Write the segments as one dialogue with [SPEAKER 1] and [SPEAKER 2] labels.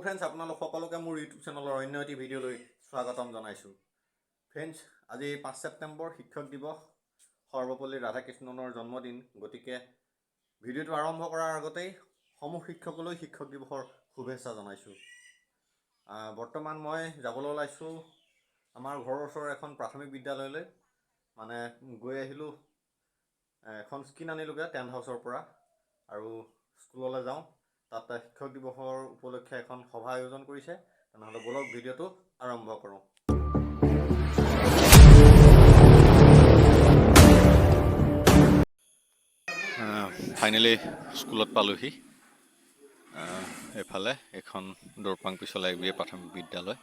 [SPEAKER 1] Friends, আপোনালোক সকলোকে মোৰ ইউটিউব চেনেলৰ অন্য এটি ভিডিঅ'লৈ স্বাগতম জনাইছোঁ। ফ্ৰেণ্ডছ, আজি 5 ছেপ্টেম্বৰ, শিক্ষক দিৱস, সৰ্বপল্লী ৰাধাকৃষ্ণনৰ জন্মদিন। গতিকে ভিডিঅ'টো আৰম্ভ কৰাৰ আগতেই সমূহ শিক্ষকলৈ শিক্ষক দিৱসৰ শুভেচ্ছা জনাইছোঁ। বৰ্তমান মই যাবলৈ ওলাইছোঁ আমাৰ ঘৰৰ ওচৰৰ এখন প্ৰাথমিক বিদ্যালয়লৈ। মানে গৈ আহিলোঁ, এখন স্ক্ৰীণ আনিলোগৈ টেণ্ট হাউচৰ পৰা আৰু স্কুললৈ যাওঁ। তাত শিক্ষক দিৱসৰ উপলক্ষে এখন সভা আয়োজন কৰিছে। তেনেহ'লে ব'লক, ভিডিঅ'টো আৰম্ভ কৰোঁ। ফাইনেলি স্কুলত পালোহি। এইফালে এইখন দৰপাং পিছলা এ বি এ প্ৰাথমিক বিদ্যালয়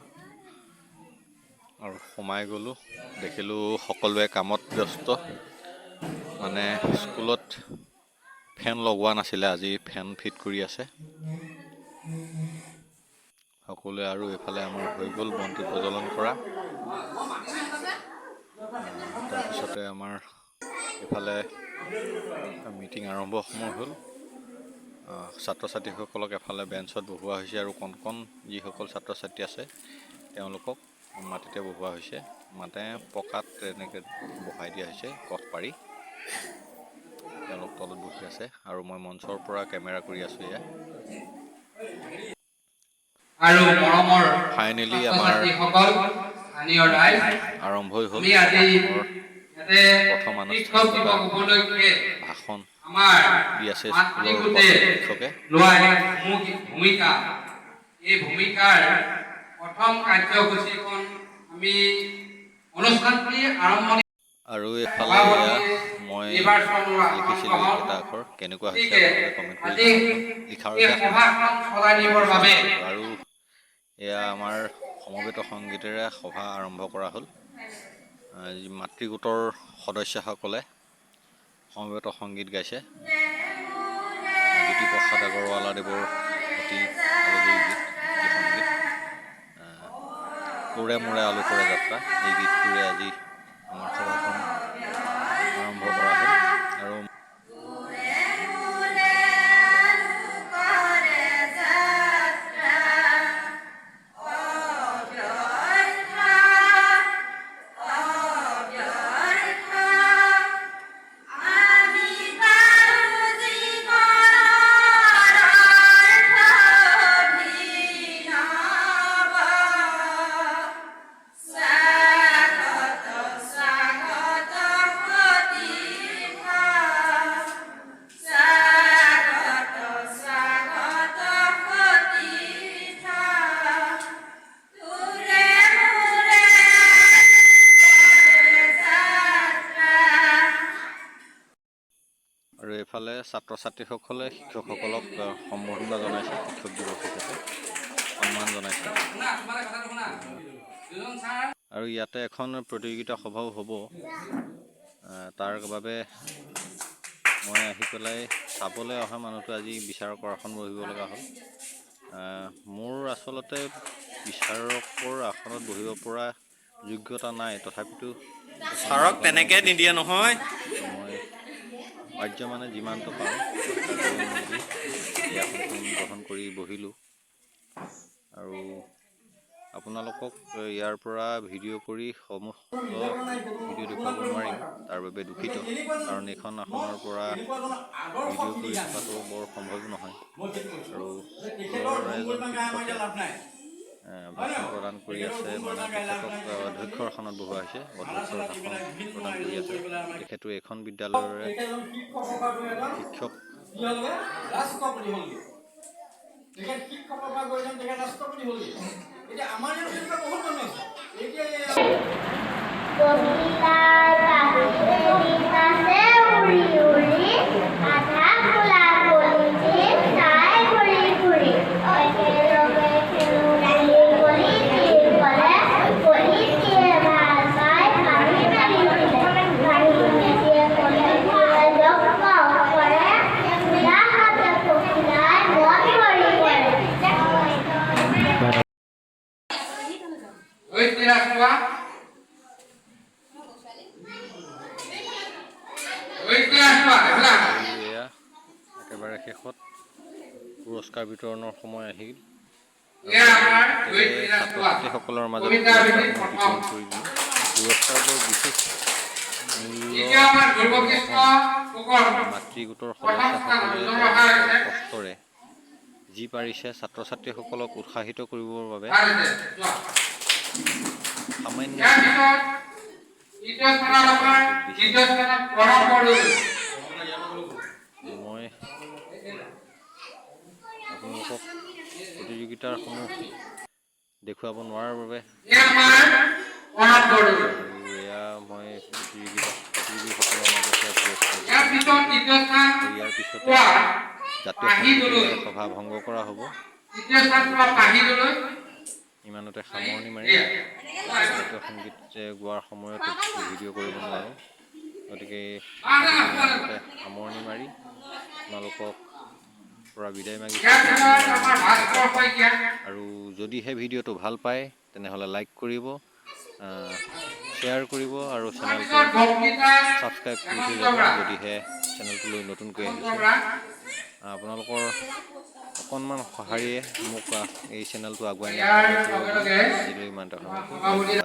[SPEAKER 1] আৰু সোমাই গ'লোঁ, দেখিলোঁ সকলোৱে কামত ব্যস্ত। মানে স্কুলত ফেন লগোৱা নাছিলে, আজি ফেন ফিট কৰি আছে সকলোৱে। আৰু এইফালে আমাৰ হৈ গ'ল বন্তি প্ৰজ্বলন কৰা। তাৰপিছতে আমাৰ এইফালে মিটিং আৰম্ভ সময় হ'ল। ছাত্ৰ ছাত্ৰীসকলক এফালে বেঞ্চত বহুওৱা হৈছে আৰু কণ কণ যিসকল ছাত্ৰ ছাত্ৰী আছে, তেওঁলোকক মাটিতে বহুওৱা হৈছে। মানে পকাত তেনেকৈ বহাই দিয়া হৈছে কঠ পাৰি। তেওঁলোক তলত বহি আছে আৰু মই মঞ্চৰ পৰা কেমেৰা কৰি আছোঁ এয়া।
[SPEAKER 2] আৰু মৰমৰ
[SPEAKER 1] ফাইনেলি আমাৰ
[SPEAKER 2] ছাত্ৰ-ছাত্ৰীসকল, স্থানীয় ৰাইজ,
[SPEAKER 1] আৰম্ভই হ'ল।
[SPEAKER 2] আমি আজি
[SPEAKER 1] ভাষণৰ
[SPEAKER 2] ইয়াতে
[SPEAKER 1] প্ৰথম
[SPEAKER 2] শিক্ষক
[SPEAKER 1] আনুষ্ঠানিকতা
[SPEAKER 2] দিৱস উপলক্ষে
[SPEAKER 1] ভাষণ
[SPEAKER 2] আমাৰ
[SPEAKER 1] দি আছে স্কুলৰ
[SPEAKER 2] মাতৃগোটে
[SPEAKER 1] শিক্ষকে।
[SPEAKER 2] লোৱা এক ভূমিকা, এই ভূমিকাৰ প্ৰথম কাৰ্যসূচীখন আমি অনুষ্ঠানটি আৰম্ভণি
[SPEAKER 1] আৰু এইফালে এয়া মই
[SPEAKER 2] নিৰ্বাচনৰ
[SPEAKER 1] লিখিছিলোঁ
[SPEAKER 2] আসন গ্ৰহণ।
[SPEAKER 1] এইকেইটা আখৰ কেনেকুৱা হৈছে
[SPEAKER 2] গতিকে
[SPEAKER 1] আপোনালোকে কমেণ্ট কৰি
[SPEAKER 2] আজি
[SPEAKER 1] জনাব। লিখাৰ
[SPEAKER 2] এই
[SPEAKER 1] অভ্যাস নাই।
[SPEAKER 2] সভাখন চলাই নিবৰ বাবে
[SPEAKER 1] আৰু এয়া আমাৰ সমবেত সংগীতেৰে সভা আৰম্ভ কৰা হ'ল। যি মাতৃগোটৰ সদস্যসকলে সমবেত সংগীত গাইছে, জ্যোতিপ্ৰসাদ আগৰৱালাদেৱৰ অতি আলোকী গীত, গীতি সংগীত "তোৰে মোৰে আলোকৰে যাত্ৰা"। এই গীতটোৰে আজি আমাৰ সভাখন আৰম্ভ কৰা হ'ল আৰু
[SPEAKER 3] মোৰে আলোকৰে যাত্ৰা অব্যৰ্থ, অব্যৰ্থ। আমি পালো জীৱনৰ অৰ্থ অভিনৱ। স্বাগত, স্বাগত সতীৰ্থ, স্বাগত, স্বাগত সতীৰ্থ, তোৰে মোৰে যাত্ৰা।
[SPEAKER 1] আৰু এইফালে ছাত্ৰ ছাত্ৰীসকলে শিক্ষকসকলক সম্বৰ্ধনা জনাইছে, শিক্ষক দিৱস হিচাপে সন্মান জনাইছে।
[SPEAKER 2] শুনা, তোমালে কথাটো শুনা, দুজন ছাৰ
[SPEAKER 1] আৰু ইয়াতে এখন প্ৰতিযোগিতা সভাও হ'ব। তাৰ বাবে মই আহি পেলাই চাবলৈ অহা মানুহটো আজি বিচাৰকৰ আসন বহিব লগা হ'ল। মোৰ আচলতে বিচাৰকৰ আসনত বহিব পৰা যোগ্যতা নাই, তথাপিতো
[SPEAKER 4] ছাৰক তেনেকে নিদিয়ে নহয়।
[SPEAKER 1] মই পাৰ্য মানে যিমানটো পাৰোঁ চেষ্টা কৰি মেলি এই আসনখন গ্ৰহণ কৰি বহিলোঁ। আৰু আপোনালোকক ইয়াৰ পৰা ভিডিঅ' কৰি সমস্ত ভিডিঅ' দেখুৱাব নোৱাৰিম, তাৰ বাবে দুখিত। কাৰণ এইখন আসনৰ পৰা ভিডিঅ' কৰি থকাটো বৰ সম্ভৱ নহয়। আৰু স্কুলৰ এজন শিক্ষকে ভাষণ প্ৰদান কৰি আছে, মানে তেখেতক অধ্যক্ষৰ আসনত বহোৱা হৈছে, অধ্যক্ষৰ ভাষণ প্ৰদান কৰি আছে। তেখেতো এইখন বিদ্যালয়ৰে শিক্ষক।
[SPEAKER 5] কি হ'লগে? ৰাষ্ট্ৰপতি হ'লগে। তেখেত শিক্ষকৰ পৰা গৈ তেখেত ৰাষ্ট্ৰপতি হ'লগে। এতিয়া আমাৰ ইয়াত তেনেকুৱা বহুত মানুহ আছে এতিয়া।
[SPEAKER 3] পখিলাই পাহি এদিন আছে উৰি উৰি, আধা ফুলা কলিটিক চাই ঘূৰি ফুৰি। একেলগে খেলো বুলি কলিটিক ক'লে, কলিটিয়ে ভাল পাই পাহি মেলি দিলে। পাহি মেলিয়ে কলিটিয়ে লগ পাওঁ কৰে, খোলা হাতে পখিলাই মন ভৰি পৰে।
[SPEAKER 2] ধৰিত্ৰী ৰাজখোৱা, ধৰিত্ৰী ৰাজখোৱা, এইফালে আহা।
[SPEAKER 1] আৰু এয়া একেবাৰে শেষত পুৰস্কাৰ বিতৰণৰ সময় আহিল।
[SPEAKER 2] এয়া আমাৰ
[SPEAKER 1] তেনে
[SPEAKER 2] লুইত বিৰাজ
[SPEAKER 1] ছাত্ৰ
[SPEAKER 2] কোৱা
[SPEAKER 1] ছাত্ৰীসকলৰ মাজত
[SPEAKER 2] কবিতা আবৃত্তিত
[SPEAKER 1] পুৰস্কাৰসমূহ
[SPEAKER 2] প্ৰথম।
[SPEAKER 1] বিতৰণ কৰি দিলোঁ। পুৰস্কাৰবোৰ বিশেষ মূল্য
[SPEAKER 2] দ্বিতীয় আমাৰ দুৰ্গকৃষ্ণ ফুকন।
[SPEAKER 1] মাতৃগোটৰ
[SPEAKER 2] প্ৰথম স্থান
[SPEAKER 1] সদস্যসকলে
[SPEAKER 2] অৰ্জন ৰখা
[SPEAKER 1] তেওঁলোকৰ
[SPEAKER 2] হৈছে।
[SPEAKER 1] কষ্টৰে যি পাৰিছে ছাত্ৰ ছাত্ৰীসকলক উৎসাহিত কৰিবৰ বাবে
[SPEAKER 2] ভাল হৈছে, যোৱা।
[SPEAKER 1] সামান্য
[SPEAKER 2] ইয়াৰ পিছত তৃতীয় স্থানত আমাৰ দ্বিতীয় স্থানত প্ৰণৱ বৰদলৈ।
[SPEAKER 1] মই আপোনালোকক প্ৰতিযোগিতাৰসমূহ দেখুৱাব নোৱাৰাৰ বাবে
[SPEAKER 2] এয়া আমাৰ প্ৰণৱ বৰদলৈ।
[SPEAKER 1] আৰু এয়া মই প্ৰতিযোগীসকলৰ মাজতে পুৰস্কাৰ
[SPEAKER 2] ইয়াৰ পিছত তৃতীয় স্থান
[SPEAKER 1] আৰু ইয়াৰ পিছতে
[SPEAKER 2] পোৱা
[SPEAKER 1] জাতীয়
[SPEAKER 2] পাহি দলৈ।
[SPEAKER 1] সংগীতেৰে সভা ভংগ কৰা হ'ব।
[SPEAKER 2] তৃতীয় স্থান পোৱা পাহি দলৈ।
[SPEAKER 1] ইমানতে সামৰণি মাৰি
[SPEAKER 2] এয়া।
[SPEAKER 1] জাতীয় সংগীত যে গোৱাৰ সময়ত ভিডিঅ' কৰিব নোৱাৰোঁ, গতিকে ইমানতে সামৰণি মাৰি আপোনালোকক পৰা বিদায় মাগিছোঁ।
[SPEAKER 2] ইয়াৰ পিছত আমাৰ ভাস্কৰ শইকীয়া।
[SPEAKER 1] আৰু যদিহে ভিডিঅ'টো ভাল পায়, তেনেহ'লে লাইক কৰিব, শ্বেয়াৰ কৰিব আৰু চেনেলটো
[SPEAKER 2] তাৰপিছত বক্তৃতা
[SPEAKER 1] ছাবস্ক্ৰাইব কৰি থৈ
[SPEAKER 2] হেমন্ত
[SPEAKER 1] যাব,
[SPEAKER 2] বৰা।
[SPEAKER 1] যদিহে চেনেলটোলৈ নতুনকৈ
[SPEAKER 2] হেমন্ত
[SPEAKER 1] আহিছে।
[SPEAKER 2] বৰা।
[SPEAKER 1] আপোনালোকৰ অকণমান সঁহাৰিয়ে মোক এই চেনেলটো আগুৱাই নিয়াত
[SPEAKER 2] ইয়াৰ
[SPEAKER 1] সহায় কৰিব।
[SPEAKER 2] লগে লগে
[SPEAKER 1] আজিলৈ ইমানতে সামৰিছোঁ।
[SPEAKER 2] সভাপতি